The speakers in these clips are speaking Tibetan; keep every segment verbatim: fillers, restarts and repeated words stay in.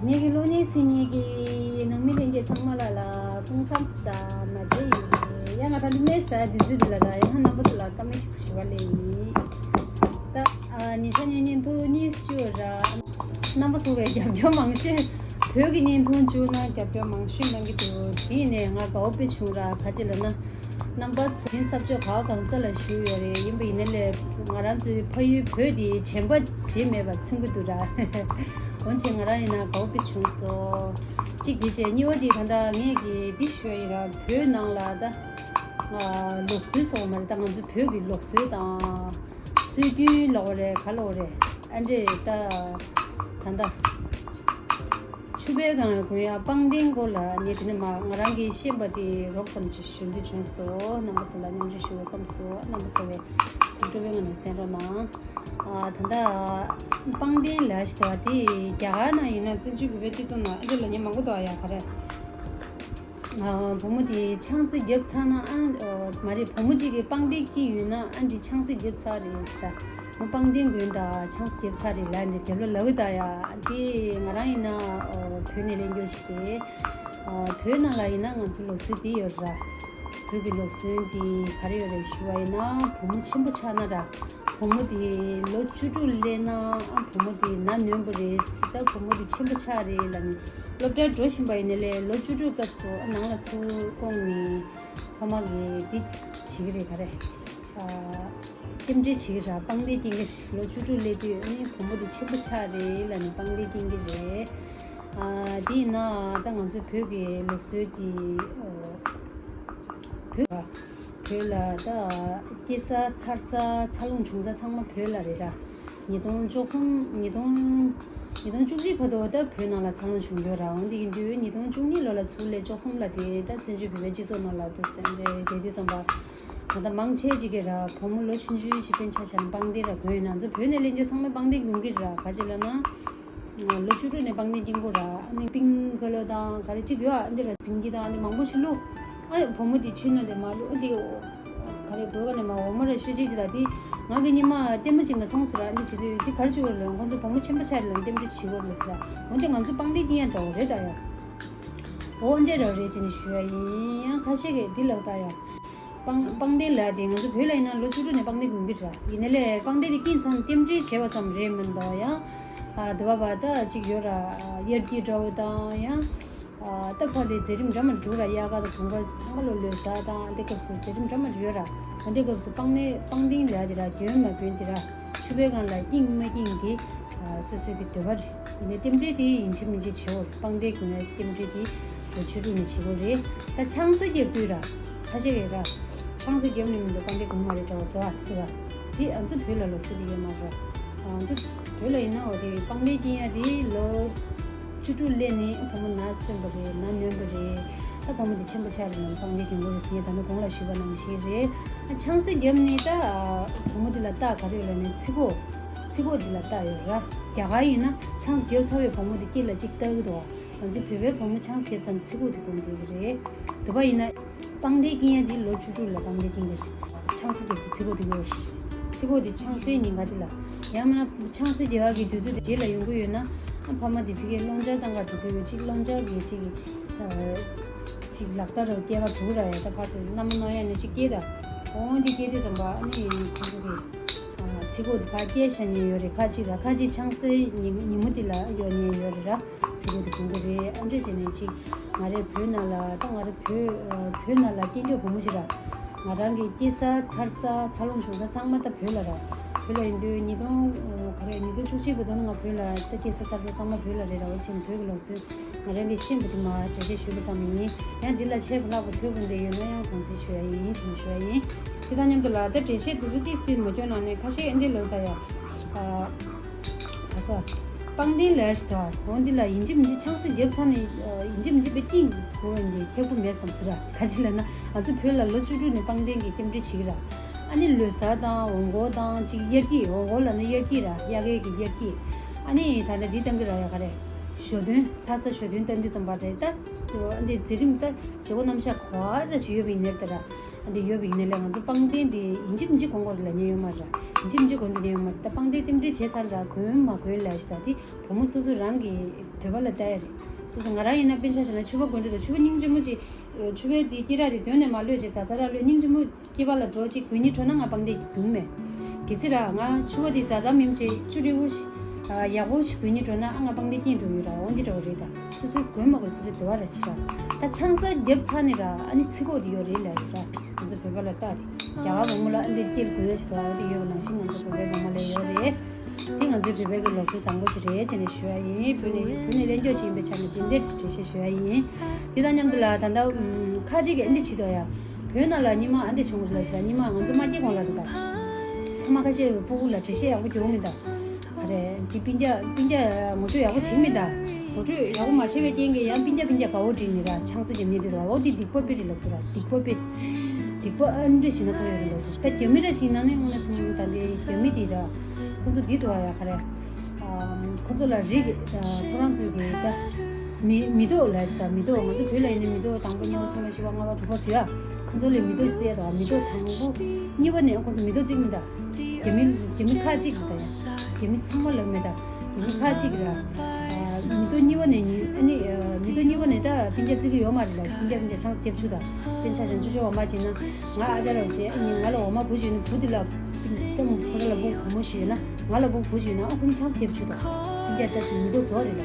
ངེད་ཀྱི་གློག་བརྙན་གཟིགས་མཁན་གྱི་ནང་མི་ལྷན་རྒྱས་ཚང་མ་ལ་ལ་སྐུ་ཁམས་བཟང་། མ་མཇལ་ཡོད་རེད། ཡང་ང་ད་ནི་སྨན་ཟ་དུས་ཚོད་འདི་ལ་ལ་ཡང་རྣམ་པ་ཚོ་ལ་བཀའ་མོལ་ཞུ་བ་ལས་ཡིན། ད་ཨ་ཉེ་ཆར་ངའི་བརྙན་ཐུང་གཉིས་བཅུ་ར། རྣམ་པ་ཚོ་གིས་རྒྱབ་སྐྱོར་མང་ཤོས། བོད་ཀྱི་བརྙན་ཐུང་བཅུ་ན་རྒྱབ་སྐྱོར་མང་ཤོས་གནང་གི་འདུག་དེ་ནས་ང་དགའ་བོ་དཔེ་བྱུང་ར། ག་ཅི་ལབ་ན། རྣམ་པ་ཚོ་ས་ཕྱོགས་ག་བ་གང་ས་ལ་བཞུགས་ཡོད་རེད། ཡིན་པ་ཡིན་ན་ལས་ང་རང་ཚོའི་ཕ་ཡུལ་བོད་དེ་དྲན་པ་བརྗེད་མེད་པ་མཚོན་གྱི་འདུག་ར། འོན་ཀྱང་ང་རང་ཡིན་ན་དགའ་བོ་དཔེ་བྱུང་སོང་། གཅིག་དེ་བྱས། གཉིས་པ་དེ་ག་ད་ངས་ཀྱི་འདི་ཞུ་ཡ་ཡིན་ར། བོད་ནང་ལ་ད་ལུགས་སྲོལ་སོགས་མ་རེད། ད་ང་ཚོ་བོད་ཀྱི་ལུགས་སྲོལ་དང་སྲོལ་རྒྱུན་ལབ་དགོས་རེད། ག་ལབ་དགོས་རེད། ཨ་འདྲས་ད་ད་ད། ཕྱུ་པའི་སྒང་ལ་གོན་ཡ་པང་གདན་སྐོར་ལ་ངས་དེ་ནས་མ་ང་རང་གིས་ཤེས་པ་དེ་རོབ་ཙམ་ཅིག་ཞུ་འདོད་བྱུང་སོང་། རྣམ་པ་ཚོ་ལ་སྙོམས་འཇུག་ཞུ་བ་བསམ་སོང་། རྣམ་པ་ཚོ་བས་ཐུགས་སྤྲོ་བའི་ངང་ནས་གསན་རོགས་གནང་། ཨ་ད་ལྟ་པང་གདན་ལ་ཞེས་པ་དེ་རྒྱ་གར་ནང་ཡིན་ན། བཙན་བྱོལ་བོད་པའི་སྤྱི་ཚོགས་ནང་ཨ་འདྲ་ལབ་མཁན་མང་པོ་འདུག་ཨ། ཡ་ག་རེ། ཨ་བུ་མོ་དེ་ཆང་ས་བརྒྱབ་ཚར་ན། ཨ་མ་རེད། བུ་མོ་གཅིག་གིས་པང་གདན་བཀྱིགས་ཡོད་ན་ཨ་འདི་ཆང་ས་བརྒྱབ་ཚར་རེད་ཟེར། མོ་པང་གདན་གོན་དང་ཆང་ས་བརྒྱབ་ཚར་རེད་ལབ་ནས་རྒྱབ་ལ་ལབ་ཀྱི་འདུག་ཡ། དེ་ང་རང་ཡིན་ན་ཨོ་བོད་ནས་གླེང་རྒྱུ་ཞིག་རེད། ཨོ་བོད་ནང་ལ་ཡིན་ན་ང་ཚོ་ལུགས་སྲོལ་དེ་ཡོད་ར། བོད་ཀྱི་ལུགས་སྲོལ་དེ་ག་རེ་ཡོད་རེད་ཞུ་བ་ཡིན་ན། བུ་མོ་ཆེན་པོ་ཆགས་ན་ར། བུ་མོ་དེ་ལོ་བཅུ་དྲུག་སླེབས་ན་ཨ་བུ་མོ་དེ་ན་ནོན་པོ་རེད་ཟེར། ད་བུ་མོ་དེ་ཆེན་པོ་ཆགས་རེད་ལབ་ནས། སློབ་གྲྭར་འགྲོ་བཞིན་པ་ཡིན་ན་ལས་ལོ་བཅུ་དྲུག་སྐབས་སུ་ཨ་ནང་ལ་ཚུར་བསྐོངས་ནས་ཕ་མ་གིས་འདི་བྱེད་ཀྱི་རེད། ག་རེ། ཨ་རྟེན་འབྲེལ་བྱེད་ཀྱི་ར། པང་གདན་སྐྱེལ་གྱི་རེད། ལོ་བཅུ་དྲུག་སླེབས་དུས་ཨ་ནི་བུ་མོ་དེ་ཆེན་པོ་ཆགས་རེད་ལབ་ནས་པང་གདན་སྐྱེལ་གྱི་རེད། ཨ་དེ་ཡིན་ན་ད་ང་ཚོའི་བོད་ཀྱི་ལུགས་སྲོལ་དེ་ཨོ་བོད་བོད་ལ་ད་སྐྱེ་ས་འཚར་ས་འཚར་ལོངས་བྱུང་ས་ཚང་མ་བོད་ལ་རེད་ར། ཉིས་སྟོང་བཅུ་གསུམ། ཉིས་སྟོང་ཉིས་སྟོང་བཅུ་གཅིག་བར་དུ་ད་བོད་ནང་ལ་འཚར་ལོངས་བྱུང་ཡོད་ར། འོན་ཏེ་ཡིན་དུས་ཉིས་སྟོང་བཅུ་གཉིས་ལོ་ལ་ཚུར་སླེབས། བཅུ་གསུམ་ལ་དེ་ད་བཙན་བྱོལ་བོད་པའི་སྤྱི་ཚོགས་ནང་ལ་འདུག་ཟེར་རེད། དེ་དུས་ཙམ་པ་ད་ལྟ་མང་ཆེ་ཅིག་གིས་ར་བུ་མོ་ལོ་ཆུང་ཆུང་ཞིག་པན་ཆ་བྱས་ནས་པང་གདན་ར་གོན་ཡོད་ན། ང་ཚོ་བོད་ནས་སླེབས་དུས་ཚང་མས་པང་གདན་གོན་གྱི་ར། ག་ཅི་ལབ་ན། ལོ་བཅུ་དྲུག་ནས་པང་གདན་སྐྱེལ་གྱི་ར། ཨ་ནི་པིང་ཀ་ལོ་དང་ག་རེ་གཅིག་ཡོད་ཨ། འདི་ར་ཟིང་གི་དང་ཨ་ནི་མང་པོ་ཞིག་བླུགས། ཨ་བུ་མོ་དེ་ཆུ་ནང་དེ་མ་བླུགས། ཨ་འདི་ག་རེ་གོས་ཀ་ནས་མ་འོ་མ་ར་ཤོད་ཅིག་ཅིག་ད་དེ་ང་གི་ཉི་མ་ལྟད་མོ་ཅིག་ན་མཐོང་ཟེར་ར། ཨ་འདི་བྱེད་དུས་དེ་ག་རེ་བྱེད་དགོས་ལབ། ཁོང་ཚོ་བུ་མོ་ཆེན་པོ་ཆགས་རེད་ལབ་རྟེན་འབྲེལ་བྱེད་དགོས་ལབ་ཟེར་ར། འོན་ཏེ་ང་ཚོ་པང་གདན་སྐྱེལ་ཡ་འདྲ་བོ་རེད་ད་ཡ། འོ་འདྲ་འདྲ་བོ་རེད་ཅེས་ནས་ཞུ་ཡ་ཡིན། ཡང་ཁ་ཤས་ཀྱིས་འདི་ལབ་ད་ཡ། པང་པང་གདན་ལ་དེ་ང་ཚོ་བོད་ལ་ཡིན་ན་ལོ་བཅུ་དྲུག་ནས་པང་གདན་གོན་གྱི་ར། ཡིན་ན་ལས་པང་གདན་དེ་སྐྱེལ་ཚར་ན་རྟེན་འབྲེལ་བྱས་པ་ཙམ་རེད་མིན་འདུག་ཡང་། ཨ་དེ་བ་བ་ད་ཅིག་ཡོད་ར། དབྱར་སྐྱིད་འདྲ་བོ་དང་ཡང་། ཨ་ད་ཕ་ལས་མཛད་རིམ་འདྲ་མ་འདྲ་འདུག་ར། དབྱར་ཁ་དང་དགུན་ཁ་ཚང་མ་ལོ་ལོ་གསར་དང་འདི་སྐབས་སུ་མཛད་རིམ་འདྲ་མ་འདྲ་ཡོད་ར། འོ་འདི་སྐབས་སུ་པང་གདན་པང་གདན་ལ་དེ་ར་གྱོན་མ་གྱོན་དེ་ར། ཕྱུ་པའི་སྒང་ལ་བཀྱིགས་མ་བཀྱིགས་འདི་ཨ་སོ་སོའི་གི་འདོད་པ་རེད། ཡིན་ནའི་རྟེན་འབྲེལ་དེ་ཡིན་གཅིག་མིན་གཅིག་བྱེད་དགོས་རེད། པང་གདན་གྱོན་ཡ་རྟེན་འབྲེལ་དེ་ལོ་བཅུ་དྲུག་ནས་བྱེད་དགོས་རེད། ད་ཆང་ས་བརྒྱབ་དུས་ར་ཁ་ཤས་ཀྱིས་ར་ཆང་ས་བརྒྱབ་ནས་མི་འདུག་པང་གདན་གོན་མ་རེད་འདྲ་བོ་འདུག་ཨ། འདུག་ཨ། དེ་ང་ཚོ་བོད་ལ་ལུགས་སྲོལ་དེ་ཡོད་མ་རེད། ང་ཚོ་བོད་ལ་ཡིན་ན་འོ་དེ་པང་གདན་སྐྱེལ་ཡ་དེ་ལོ་བཅུ་དྲུག་སླེབས་ནས་བུ་མོ་ན་སོན་པ་རེད། ན་ནོན་པ་རེད། ད་བུ་མོ་དེ་ཆེན་པོ་ཆགས་རེད་ལབ་པང་གདན་གྱོན་དགོས་རེད་ཟེར་མཁན་ད་ནི་གོང་ལ་ཞུས་པ་ནང་བཞིན་རེད། ཆང་ས་བརྒྱབ་ནས་ད་བུ་མོ་དེ་ལ་རྟགས་ག་རེ་ཡོད་ལབ་ན་ཚིགས་ཁོག་ཚིགས་ཁོག་དེ་ལ་རྟགས་ཡོད་ར། རྒྱ་གར་ཡིན་ན་ཆང་ས་བརྒྱབ་ཚར་བའི་བུ་མོ་དེ་དཀྱིལ་ལ་གཅིག་ལྟ་གི་འདུག་ང་ཚོ་བོད་པའི་བུ་མོ་ཆང་ས་བརྒྱབ་ཙང་ཚིགས་ཁོག་དེ་གོན་དགོས་ཀྱི་རེད། དུ་བ་ཡིན་ན། པང་གདན་སྐྱེལ་ཡ་དེ་ལོ་བཅུ་དྲུག་ལ་པང་གདན་སྐྱེལ་གྱི་རེད། ཆང་ས་བརྒྱབ་དུས་ཚིགས་ཁོག་དེ་གོན་དགོས་རེད། ཚིགས་ཁོག་དེ་ཆང་སའི་ཉིན་ག་དེ་ལ། ཡང་མིན་ན་ཆང་ས་རྒྱག་གི་དུས་ཚོད་དེ་རྗེས་ལ་ཡོང་གི་ཡོད་ན། ཨ་ཕ་མ་དེ་ཕ་གིར་སློབ་སྦྱོང་བཏང་ག་འགྲོ་དུས་གཅིག་སློབ་སྦྱོང་གི་གཅིག་གཅིག་ལག་བསྟར་རུ་སྐྱེལ་ག་འགྲོ་གི་ར། ཡ་ད་ཕར་ཚུར་མནའ་མ་གནང་ཡ་ནི་གཅིག་སྐྱེལ་ད། འོང་འདི་སྐྱེལ་དུས་ཙམ་པ་ཨ་ནི་ཁོང་ཚོ་གི་ཚིགས་ཁོག་དེ་ཕར་སྐྱེལ་བཞག་མཁན་ཡོད་རེད། ཁ་ཅིག་ར་ཁ་ཅིག་ཆང་སའི་ཉིན་ཉིན་མོ་དེ་ལ་ཡོང་མཁན་ཡོད་རེད་ར། ཚིགས་ཁོག་དེ་གྱོན་གྱི་རེད། ཨ་འདྲས་བྱས་ནས་ཅིག་ང་རའི་བོད་ནང་ལ་ད་ང་རའི་བོད་བོད་ནང་ལ་སྐྱེས་འགྲོ་བུ་མོ་ཞིག་ར། ང་རང་གི་སྐྱེས་ས་འཚར་ས་འཚར་ལོངས་བྱུང་ས་ཚང་མ་ད་བོད་ལ་ར། བོད་ལ་ཡིན་དུས་ཉིས་སྟོང་ག་རེ་ཉིས་སྟོང་བཅུ་གཅིག་བར་དུ་ནི་ང་བོད་ལ་ད་སྐྱེས་ས་འཚར་ས་ཚང་མ་བོད་ལ་རེད་ར། འོ་ཕྱིན་བོད་ཀྱི་ལུགས་སྲོལ་ང་རང་གིས་ཤེས་པ་དེ་མར་འགྲེལ་བཤད་ཞུས་པ་ཙམ་ཡིན། ཡང་འདི་ལ་ཆེས་བླ་གོ་ཐོས་དགོས་འདོད་ཡོད་ན་ཡང་དགོངས་སེལ་ཞུ་ཡ་ཡིན་ཞེས་ཞུ་ཡ་ཡིན། དེ་དང་མཉམ་དུ་ལ་ད་འགྲེལ་བཤད་དེ་ཚོ་ཏིག་ཙམ་མ་སྐྱོན་ནང་ནས་ཁ་ཤས་ཨེ་འདྲས་ལབ་ད་ཡ། ག་ས། པང་གདན་ལ་ཞིག་ད་འོ་འདི་ལ་ཡིན་གཅིག་མིན་གཅིག་ཆང་ས་བརྒྱབ་ཚར་ནས་ཡིན་གཅིག་མིན་གཅིག་པའི་སྐྱིད་གོ་འདི་ཁྱད་པར་མེད་བསམ་ཟེར་ར། ག་ཅི་ལབ་ན་ང་ཚོ་བོད་ལ་ལོ་བཅུ་དྲུག་ནས་པང་གདན་གྱི་རྟེན་འབྲེལ་བྱེད་ཀྱི་ར། ཨ་ནི་ལོ་གསར་དང་འོང་སྐོར་དང་ཅིག་དབྱར་སྐྱིད་འོང་སྐོར་ལབ་ན་དབྱར་སྐྱིད་ར། དབྱར་ཁའི་གི་དབྱར་སྐྱིད། ཨ་ནི་ད་ལྟ་འདི་བཏང་གི་ར་ཡ་ག་རེ། ཞོ་སྟོན་ཁ་ས་ཞོ་སྟོན་བཏང་དུས་ཙམ་པ་རེད་ད། འདི་མཛད་རིམ་ད་བྱེད་སྒོ་རྣམ་གཞག་ག་རེ་ཞིག་ཡོད་པ་ཡིན་ནའི་ད་ར། ཨ་འདི་ཡོད་པ་ཡིན་ན་ལས་ང་ཚོ་སྤང་གདན་འདི་ཡིན་གཅིག་མིན་གཅིག་གོན་དགོས་རེད་ལབ་མཁན་ཡོད་མ་རེད། ཡིན་གཅིག་མིན་གཅིག་གོན་དགོས་མཁན་ཡོད་མ་རེད། ད་སྤང་གདན་རྟེན་འབྲེལ་བྱས་ཚར་འདྲ་གོན་མ་གོན་ལབ་ཞིག་ད་འདི་བུ་མོ་སོ་སོ་རང་གི་འདོད་པ་ལ་ལྟ་ཡ་རེད། སོ་སོ་ང་རང་ཡིན་ན་དཔེར་ན་ཆ་བཞག་ན་ཕྱུ་པ་གོན་འདྲ་ད་ཕྱུ་པ་སྙིང་རྗེ་མོ་ཅིག་ཕྱུ་པའི་དེ་སྐེ་རགས་དེ་དོན་ནས་མ་གློད་ཅིག་ཛ་ཛ་རག་གློད། སྙིང་རྗེ་མོ་སྐེད་པ་ལ་འགྲོ་ཅིག་གོན་སྙིང་བྲོ་ན་ང་སྤང་གདན་གྱི་གྱོན་མེད། གལ་སྲིད་ར་ང་ཕྱུ་པ་དེ་ཛ་ཛ་མིན་ཅིག་ཅུ་རི་བོ་ཞིག་ཡག་པོ་ཞིག་གོན་སྙིང་བྲོ་ན་ཨ་ང་སྤང་གདན་སྐྱེས་འགྲོ་ཡོད་ར། འོ་འདི་འདྲ་བ་རེད། ད་སོ་སོའི་གོན་མ་གོན་སོ་སོའི་འདོད་པ་ར་ཆེ་ར། ད་ཆང་ས་བརྒྱབ་ཚར་ནས་ར་ཨ་ནི་ཚིག་གོ་དེ་ཡོད་རེད་ལབ་ཡོད་ར། ང་ཚོ་བོད་པ་ལ་ལྟ་དེ་རྒྱ་གར་བུ་མོ་ལ་ཨ་འདི་སྐྱེས་གོན་ཡ་ཞིག་འདུག་ཨ་འདི་ཡོད་པ་ནང་བཞིན་ང་ཚོ་བོད་པའི་བུ་མོ་ལ་ཡོད་རེད། དེ་ང་ཚོའི་བོད་པའི་གི་ལུགས་སྲོལ་བཟང་པོ་ཞིག་རེད་ཅེས་ནས་ཞུ་ཡ་ཡིན། བོད་ནས་བོད་ནས་གླེང་རྒྱུ་ཅིག་ཡིན་པའི་ཆ་ནས་དེ་འདྲས་འགྲེལ་བཤད་ཞུ་ཡ་ཡིན། དེ་དང་མཉམ་དུ་ལ་ད་ལྟ་ཁ་ཅིག་གིས་འདི་བྱེད་དོ་ཡ། བོད་ནང་ལ་སྙེ་མ་ཨ་འདི་བྱུང་རེད་ལ་ཟེར། སྙེ་མ་ང་ཚོ་མ་སྐྱེས་གོང་ལ་རེད་ད། ཕ་མ་ཁ་ཤས་ཀྱིས་སྤུ་གུ་ལ་འགྲེལ་བཤད་ཡག་པོ་རྒྱག་མི་འདུག་ག་རེ་འདི་སྤུན་ཀྱག་སྤུན་ཀྱག་ངོ་སྤྲོད་ཡག་པོ་བྱེད་མི་འདུག་ངོ་སྤྲོད་ཡག་པོ་མ་བྱས་པའི་རྐྱེན་གྱིས་ཡང་སྤུན་ཀྱག་སྤུན་ཀྱག་དགའ་བོ་བྲིས་ནི་ར། ཆང་ས་རྒྱབ་མཁན་དེ་ར། འོ་འདི་སྡིག་པ་དཔེ་རེད་ལབ་ཀྱི་ར། སྡིག་པ་དཔེ། སྡིག་པ་ཨ་འདྲ་ཞིག་ན་ཚོ་ཡོད་རེད་ལབ་ཀྱི། ད་རྒྱབ་མི་ར་ཞིག་ན་ནི་དངོས་གནས་སོང་ད་འདི་རྒྱབ་མི་དེ་ར། ཁོ་ཚོ་འདི་འདུག་ཨ་ཡ་ག་རེ། ཁོ་ཚོ་ལ་རིགས་ཁོ་རང་ཚོའི་གི་ད་མི་མི་ཐོག་ལ་ཞིག་ད་མི་ཐོག་ང་ཚོ་བོད་ལ་ཡིན་ནི་མི་ཐོག་དང་པོ་གཉིས་པ་གསུམ་པ་བཞི་པ་ལྔ་པ་དྲུག་པ་ཟེར་ཡ། ཁོ་ཚོ་ལ་མི་ཐོག་ཟེར་ཡ་ད་མི་ཐོག་དང་པོ་གཉིས་པ་ནས་ཁོ་ཚོ་མི་ཐོག་བརྩི་གི་མི་འདུག་རྒྱ་མི་རྒྱ་མི་ཁག་ཅིག་གི་ད་ཡ། རྒྱ་མི་ཚང་མ་ལབ་མེད་ད། རྒྱ་མི་ཁག་ཅིག་གི་ད། མི་ཐོག་གཉིས་པ་ནས་ནི་ཨ་ནི་མི་ཐོག་གཉིས་པ་ནས་ད་སྤུན་ཀྱག་བརྩི་གི་ཡོད་མ་རེད་ལ། སྤུན་ཀྱག་སྤུན་ཀྱག་ཆང་ས་རྒྱབ་ཆུག་ད། དཔེར་ན་ཆ་བཞག་ན་ཅོ་ཅོ་འོག་མ་བྱས་ན་ང་ཨ་ཅག་ར་བྱས། ཨ་ནི་ང་ལ་འོག་མ་བུ་ཞིག་ཡོད་ན་བུ་དེ་ལ་ཏམ་ཁོ་ར་ལ་བུ་བུ་མོ་ཞིག་ཡོད་ན་ང་ལ་བུ་བུ་ཞིག་ཡོད་ན་ཨ་ཁོ་ནི་ཆང་ས་རྒྱབ་ཆུག་ད། སྤུན་ཀྱག་ད་མི་ཐོག་རྫོགས་རེད་ལ།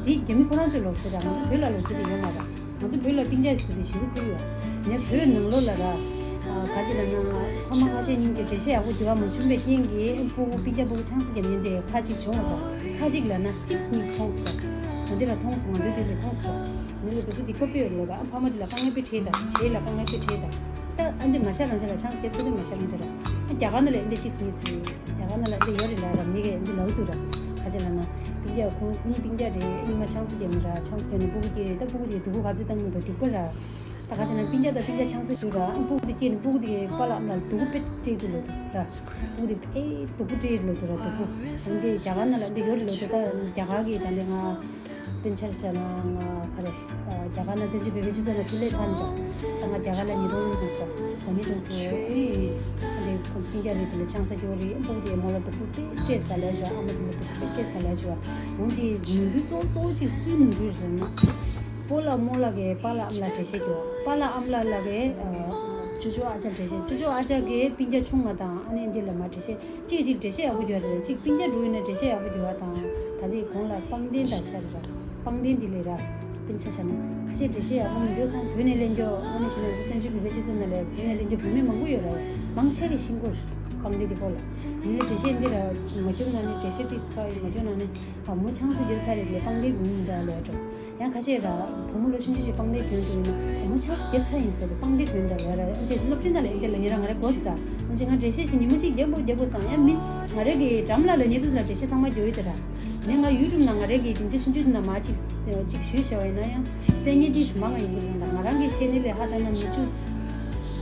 དེ་རྒྱ་མི་ཁོ་རང་ཚོའི་ལུགས་སྲོལ་ར། ང་ཚོ་བོད་ལ་ལུགས་སྲོལ་དེ་ཡོད་མ་རེད། ང་ཚོ་བོད་ལ་སྤུན་ཀྱག་ཟེར་དེ་ཞེ་པོ་བརྩི་ཡོད། ངས་བོད་ནང་ལོགས་ལ་ར། ག་ཅི་ལབ་ན། ཕ་མ་ཁ་ཤས་གཉིས་ཀྱིས་འགྲེལ་བཤད་ཡག་པོ་རྒྱག་མ་བྱུང་བའི་རྐྱེན་གྱིས་ཕྲུ་གུ་སྤུན་ཀྱག་ཕྲུ་གུ་ཆང་ས་རྒྱབ་མཁན་དེ་ཁ་ཅིག་བྱུང་བ་དང་ཁ་ཅིག་ལབ་ན་གཅིག་གཉིས་མཐོང་སོང་། ང་འདི་ལ་མཐོང་སོང་། ང་འདི་དུས་ལ་མཐོང་སོང་། ངས་ལ་དེ་ཚོ་འདི་ཁོ་པས་ལོ་ད་ཨ་ཕ་མ་འདི་ལ་དཀའ་ངལ་དཔེ་འཕྲད་ད། གཞས་ལ་དཀའ་ངལ་དཔེ་འཕྲད་ད། ད་ཨ་འདི་ང་ཤ་རང་ཤ་ལ་ཆང་ས་རྒྱབ་ཚོད་འདི་ང་ཤ་རང་ཤ་ལ། ཨ་རྒྱ་གར་ནང་ལ་ཨ་འདི་གཅིག་གཉིས་ཟེར། རྒྱ་གར་ནང་ལ་ཨ་འདི་ཡོད་རེད་ལ་ར། མི་གས་ཨ་འདི་ལབ་འདུག་ར། ག་ཅི་ལབ་ན། སྤུན་ཀྱག་ཁོང་ཁོང་གཉིས་སྤུན་ཀྱག་རེད། ཨ་ནི་མ་ཆང་ས་རྒྱབ་ནི་ར། ཆང་ས་རྒྱབ་ནི་སྤུ་གུ་སྐྱེས་རེད། ད་སྤུ་གུ་དེ་སྡུག་པོ་ག་ཚོད་བཏང་གི་འདུག་སྡིག་པ་ར། ད་ག་ཅི་ན་སྤུན་ཀྱག་དང་སྤུན་ཀྱག་ཆང་ས་རྒྱུག་ར། ཨ་སྤུ་གུ་དེ་སྐྱེས་ནི་སྤུ་གུ་དེ་པཱ་ལགས་ཨ་མ་ལགས་སྡུག་པོ་དཔེ་སྤྲད་འདུག་ལབ་འདུག་ར། སྤུ་གུ་དེ་དཔེ་སྡུག་པོ་སྤྲད་ལབ་འདུག་ར། སྡུག་པོ་འདི་རྒྱ་གར་ནང་ལ་འདི་ཡོད་རེད་ལབ་འདུག་ད་རྒྱ་གར་གི་ད་འདི་ང་དཔེར་ན་ཆ་བཞག་ན་ང་ག་རེ། རྒྱ་གར་ནང་བཙན་བྱོལ་བོད་པའི་སྤྱི་ཚོགས་ནང་ཕྱིར་སླེབས་ཚར་ནས་ད་ང་རྒྱ་གར་ལ་ཉིས་སྟོང་ཉི་ཤུ་རྩ་གཉིས་སོང་ཚོ་ཨ་ནི་འདི་སྤུན་ཀྱག་རེད། དེ་ལ་ཆང་ས་རྒྱུག་རེད། སྤུ་གུ་དེ་མོ་ལ་སྡུག་པོ་སྤྲད་སྤྲད་ཟ་ལས་བྱུང་། ཨ་མ་དེ་ལ་སྡུག་པོ་སྤྲད་སྤྲད་ཟ་ལས་བྱུང་། འོ་དེ་ནོར་འཁྲུལ་གཙོ་གཙོ་བོ་ཅིག་སུའི་ནོར་འཁྲུལ་རེད་ན། སྤོ་ལགས་རྨོ་ལགས་ཀྱིས་པཱ་ལགས་ཨ་མ་ལགས་འགྲེལ་བཤད་རྒྱོབ། པཱ་ལགས་ཨ་མ་ལགས་ལགས་ཀྱིས་ཅོ་ཅོ་ཨ་ཅག་འགྲེལ་བཤད། ཅོ་ཅོ་ཨ་ཅག་གིས་སྤུན་ཀྱག་ཆུང་བ་དང་ཨ་ནི་འདི་ལ་མ་འགྲེལ་བཤད། གཅིག་གཅིག་འགྲེལ་བཤད་ཡག་པོ་རྒྱོབ་རེད། གཅིག་སྤུན་ཀྱག་འགྲོ་ཡིན་ན་འགྲེལ་བཤད་ཡག་པོ་རྒྱོབ་པ་དང་། ད་ལྟའི་གོང་ལ་སྤང་གདན་དང་ཤར་ར། སྤང་གདན་འདི་ལས་ར། སྤུན་ཆ་བྱ་ན་ཁ་ཤས་འགྲེལ་བཤད་ཡག་པོ་མི་འགྱོ་སང་བོད་ནས་གླེང་རྒྱོ། ཨ་ནི་ཞིག་ན་ཚོ་བཙན་བྱོལ་བོད་པའི་སྤྱི་ཚོགས་ནང་ལ་བོད་ནས་གླེང་རྒྱོ་བོད་མི་མང་པོ་ཡོད་ར། མང་ཆེ་གིས་ཤེས་ཀྱི་ཡོད་རེད། སྤང་གདན་འདི་སྐོར་ལ། ངས་འགྲེལ་བཤད་འདི་ར་མ་བརྒྱབ་ན་ནི་འགྲེལ་བཤད་ཏིས་ཁ་ཡི་མ་བརྒྱབ་ན་ནི། ཨ་མོ་ཆང་ས་རྒྱབ་ཚར་རེད་ལས་སྤང་གདན་དགོས་ཡིན་འདྲ་ལས་འགྲོ། ཡང་ཁ་ཤས་ར་བུ་མོ་ལོ་ཆུང་ཆུང་ཞིག་སྤང་གདན་གྱོན་འདུག་ཡིན་ན་ཨ་མོ་ཆང་ས་རྒྱབ་ཚར་ཡིན་ཟེར་ཏེ་སྤང་གདན་གྱོན་འདྲ་ལས་ར། ཨ་འདི་སློབ་གྲྭའི་ནང་ལ་ཨ་འདི་ལ་ཉེ་རང་ང་རེ་གོ་ས་ར། ཨ་ཅེ་ང་འགྲེལ་བཤད་ཞིག་ཉིན་མོ་གཅིག་རྒྱབ་དགོས་རྒྱབ་དགོས་སང་ཡང་མི་ང་རེ་གི་འགྲམ་ལ་ལ་ཉེ་དུས་ལ་འགྲེལ་བཤད་ཚང་མ་རྒྱོ་ཡོད་དེ་ར། ནས་ང་ཡུ་ཊུབ་ནང་ང་རེ་གི་དེང་ཆ་ཆུང་ཆུང་དུས་ནང་མ་གཅིག་གཅིག་ཞུས་བྱས་པ་ཡིན་ན་ཡང་གསན་མཁན་ཏིས་མང་ང་ཡིན་གྱི་རེད། ད་ང་རང་གི་ཤེས་ནི་ལས་ཧ་ད་ན་མི་བཅུ་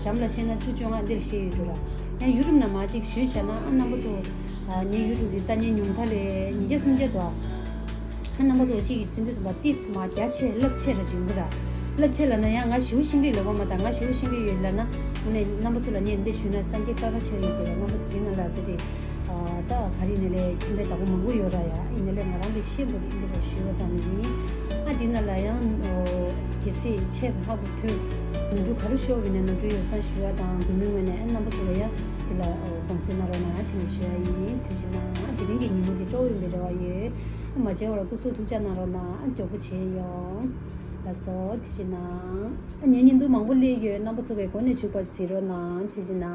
འགྲམ་ལ་བཤད་ན་བཅུ་བཅོ་ལྔ་འདིར་བཤད་ཡོད་འགྲོ་ར། ཡང་ཡུ་ཊུབ་ནང་མ་གཅིག་ཞུས་བྱས་ན་ཨ་རྣམ་པ་ཚོ། ངའི་ཡུ་ཊུབ་འདི་ལྟ་མཁན་ཉུང་མཐའ་ལས་ཉིས་བརྒྱ་སུམ་བརྒྱ་འདུག་ཨ་རྣམ་པ་ཚོ་གཅིག་གིས་ཚིག་འདི་ཚོ་མ་ཏིས་མ་རྒྱ་ཆེ་རླབས་ཆེ་ར་བྱུང་གི་ར། རླབས་ཆེ་ལབ་ན་ཡང་ང་ཞེ་པོ་ཤེས་ཀྱི་ལབ་པ་མ་ད་ང་ཞེ་པོ་ཤེས་ཀྱི་ཡོད་ལབ་ན། དངོས་གནས་རྣམ་པ་ཚོ་ལ་ངས་འདི་ཞུས་ན་སེམས་སྐྱིད་དཀའ་ཁག་ཆེ་ཡོད་དེ་ར། རྣམ་པ་ཚོ་འདི་ནང་ལ་དེ་དེ། ད་ག་རེ་ནས་ལས་ཁྱིམ་པའི་བདག་པོ་མང་པོ་ཡོད་ར་ཡ། ཡིན་ན་ལས་ང་རང་ལས་ཤེས་པོ་འདི་འདི་ར་ཞུས་པ་ཙམ་ཡིན། ཨ་འདི་ནང་ལ་ཡང་གལ་སྲིད་ཆེས་ལྷག་པོ་ཐོས་ནོར་འཁྲུལ་ག་རེ་ཤོར་བ་ཡིན་ན་ནོར་འཁྲུལ་ཡོད་ས་ཞུ་བ་དང་དགོས་མིན་ངོས་ནས་ཨ་རྣམ་པ་ཚོ་ལ་ཡང་འདི་ལ་དགོངས་སེལ་གནང་རོགས་གནང་ཞེས་ནས་ཞུ་བ་ཡིན། དེ་བཞིན་ན་ཨ་དེ་རིང་གི་ཉིན་མོ་འདི་སྤྲོ་བོ་ཡིན་པའི་རེ་བ་ཡོད། ཨ་མ་བྱས་བར་སྐུ་གཟུགས་ཐུགས་ཅག་གནང་རོགས་གནང་། ཨ་མགྱོགས་པོ་བྱས་ཡོང་། ལགས་སོ། དེ་བཞིན་ན་ཨ་ངའི་བརྙན་ཐུང་མང་པོ་སླེབས་ཡོད། རྣམ་པ་ཚོ་གིས་འགོ་ནས་མཇུག་བར་གཟིགས་རོགས་གནང་། དེ་བཞིན་ན།